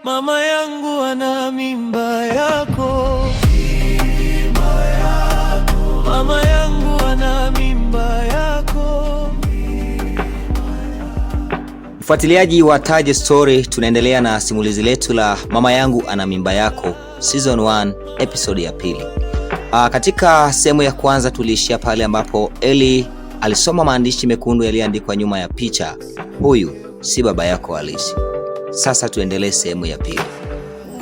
Mama yangu ana mimba yako. Mama yangu ana mimba yako. Mfuatiliaji wa Taje Story, tunaendelea na simulizi letu la Mama yangu ana mimba yako season 1 episode ya pili. Katika sehemu ya kwanza tuliishia pale ambapo Eli alisoma maandishi mekundu yaliyoandikwa nyuma ya picha, huyu si baba yako halisi. Sasa tuendelee sehemu ya pili.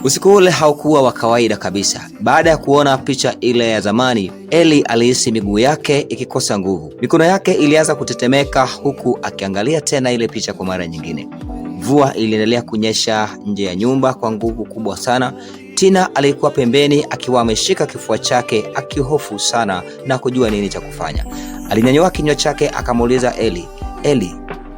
Usiku ule haukuwa wa kawaida kabisa. Baada ya kuona picha ile ya zamani, Eli alihisi miguu yake ikikosa nguvu. Mikono yake ilianza kutetemeka huku akiangalia tena ile picha kwa mara nyingine. Mvua iliendelea kunyesha nje ya nyumba kwa nguvu kubwa sana. Tina alikuwa pembeni akiwa ameshika kifua chake akihofu sana na kujua nini cha kufanya. Alinyanyua kinywa chake akamuuliza Eli, "Eli,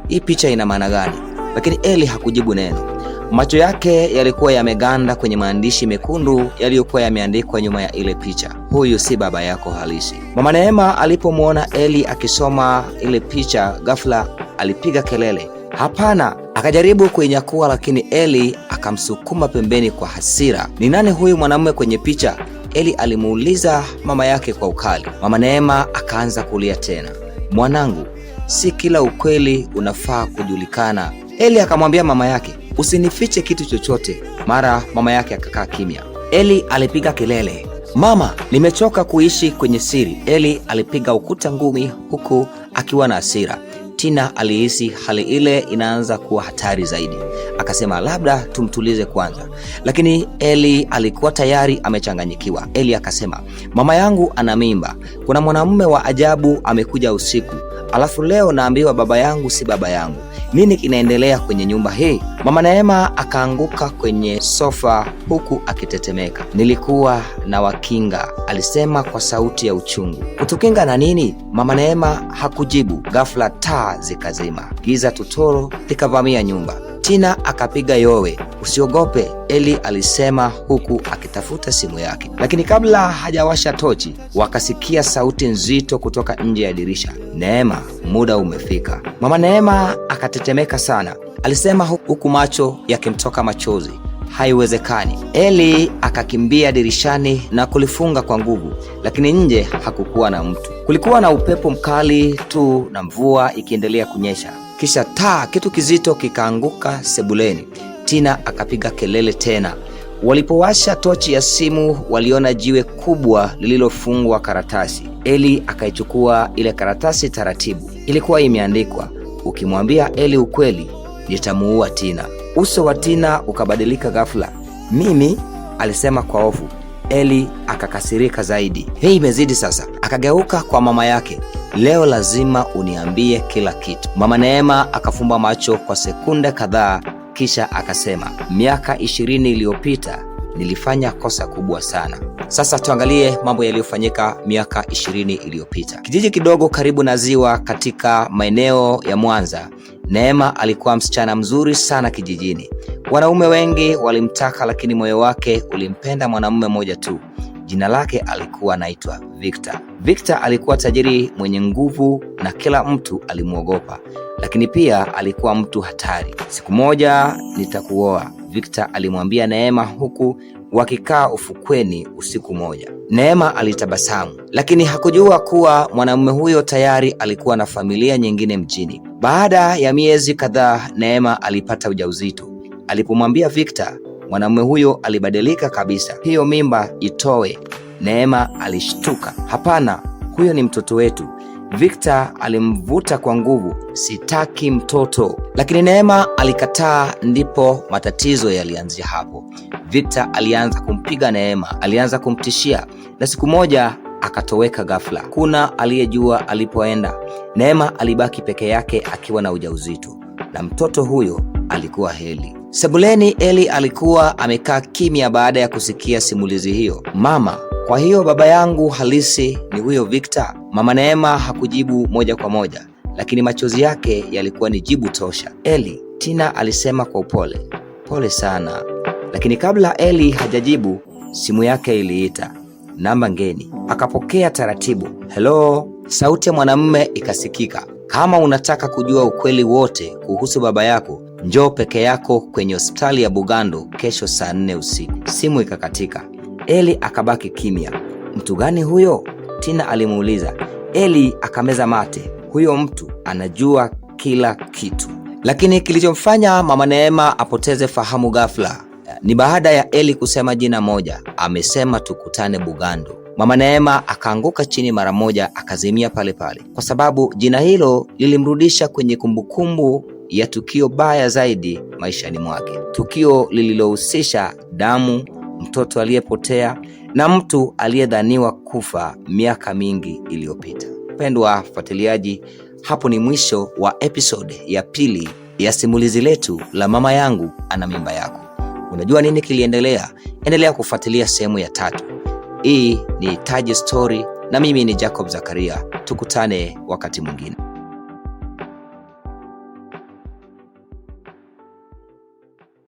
hii picha ina maana gani?" Lakini Eli hakujibu neno. Macho yake yalikuwa yameganda kwenye maandishi mekundu yaliyokuwa yameandikwa nyuma ya ile picha: huyu si baba yako halisi. Mama Neema alipomwona Eli akisoma ile picha, ghafla alipiga kelele, hapana! Akajaribu kuinyakua, lakini Eli akamsukuma pembeni kwa hasira. Ni nani huyu mwanamume kwenye picha? Eli alimuuliza mama yake kwa ukali. Mama Neema akaanza kulia tena, mwanangu, si kila ukweli unafaa kujulikana. Eli akamwambia mama yake, usinifiche kitu chochote. Mara mama yake akakaa kimya. Eli alipiga kelele, mama, nimechoka kuishi kwenye siri. Eli alipiga ukuta ngumi huku akiwa na hasira. Tina alihisi hali ile inaanza kuwa hatari zaidi, akasema labda tumtulize kwanza, lakini Eli alikuwa tayari amechanganyikiwa. Eli akasema, mama yangu ana mimba, kuna mwanamume wa ajabu amekuja usiku, alafu leo naambiwa baba yangu si baba yangu. Nini kinaendelea kwenye nyumba hii? Mama Neema akaanguka kwenye sofa huku akitetemeka. Nilikuwa na wakinga, alisema kwa sauti ya uchungu. Kutukinga na nini? Mama Neema hakujibu. Ghafla taa zikazima, giza totoro likavamia nyumba. Tina akapiga yowe. Usiogope, Eli alisema huku akitafuta simu yake, lakini kabla hajawasha tochi wakasikia sauti nzito kutoka nje ya dirisha. Neema, muda umefika. Mama Neema akatetemeka sana, alisema huku macho yakimtoka machozi. Haiwezekani. Eli akakimbia dirishani na kulifunga kwa nguvu, lakini nje hakukuwa na mtu. Kulikuwa na upepo mkali tu na mvua ikiendelea kunyesha. Kisha taa, kitu kizito kikaanguka sebuleni. Tina akapiga kelele tena. Walipowasha tochi ya simu, waliona jiwe kubwa lililofungwa karatasi. Eli akaichukua ile karatasi taratibu. Ilikuwa imeandikwa, ukimwambia Eli ukweli, nitamuua Tina. Uso wa Tina ukabadilika ghafla. Mimi, alisema kwa hofu. Eli akakasirika zaidi. Hii imezidi sasa. Akageuka kwa mama yake. Leo lazima uniambie kila kitu. Mama Neema akafumba macho kwa sekunde kadhaa, kisha akasema, miaka 20 iliyopita nilifanya kosa kubwa sana. Sasa tuangalie mambo yaliyofanyika miaka 20 iliyopita. Kijiji kidogo karibu na ziwa katika maeneo ya Mwanza. Neema alikuwa msichana mzuri sana kijijini. Wanaume wengi walimtaka, lakini moyo wake ulimpenda mwanamume mmoja tu. Jina lake alikuwa anaitwa Victor. Victor alikuwa tajiri mwenye nguvu na kila mtu alimwogopa, lakini pia alikuwa mtu hatari. Siku moja nitakuoa, Victor alimwambia Neema huku wakikaa ufukweni usiku moja. Neema alitabasamu, lakini hakujua kuwa mwanamume huyo tayari alikuwa na familia nyingine mjini. Baada ya miezi kadhaa, Neema alipata ujauzito. Alipomwambia Victor, mwanamume huyo alibadilika kabisa. Hiyo mimba itoe. Neema alishtuka. Hapana, huyo ni mtoto wetu. Victor alimvuta kwa nguvu, sitaki mtoto. Lakini Neema alikataa. Ndipo matatizo yalianzia hapo. Victor alianza kumpiga Neema, alianza kumtishia, na siku moja akatoweka ghafla. Kuna aliyejua alipoenda. Neema alibaki peke yake akiwa na ujauzito, na mtoto huyo alikuwa Heli. Sebuleni, Eli alikuwa amekaa kimya baada ya kusikia simulizi hiyo. Mama, kwa hiyo baba yangu halisi ni huyo Victor? Mama Neema hakujibu moja kwa moja, lakini machozi yake yalikuwa ni jibu tosha. Eli, Tina alisema kwa upole, pole sana. Lakini kabla Eli hajajibu, simu yake iliita, namba ngeni. Akapokea taratibu. Hello, sauti ya mwanamume ikasikika. Kama unataka kujua ukweli wote kuhusu baba yako, Njoo peke yako kwenye hospitali ya Bugando kesho saa 4 usiku. Simu ikakatika. Eli akabaki kimya. Mtu gani huyo? Tina alimuuliza. Eli akameza mate. Huyo mtu anajua kila kitu. Lakini kilichomfanya mama Neema apoteze fahamu ghafla ni baada ya Eli kusema jina moja. Amesema tukutane Bugando. Mama Neema akaanguka chini mara moja, akazimia pale pale, kwa sababu jina hilo lilimrudisha kwenye kumbukumbu ya tukio baya zaidi maishani mwake, tukio lililohusisha damu, mtoto aliyepotea na mtu aliyedhaniwa kufa miaka mingi iliyopita. Mpendwa mfuatiliaji, hapo ni mwisho wa episode ya pili ya simulizi letu la Mama Yangu Ana Mimba Yako. Unajua nini kiliendelea? Endelea kufuatilia sehemu ya tatu. Hii ni Taji Story na mimi ni Jacob Zakaria. Tukutane wakati mwingine.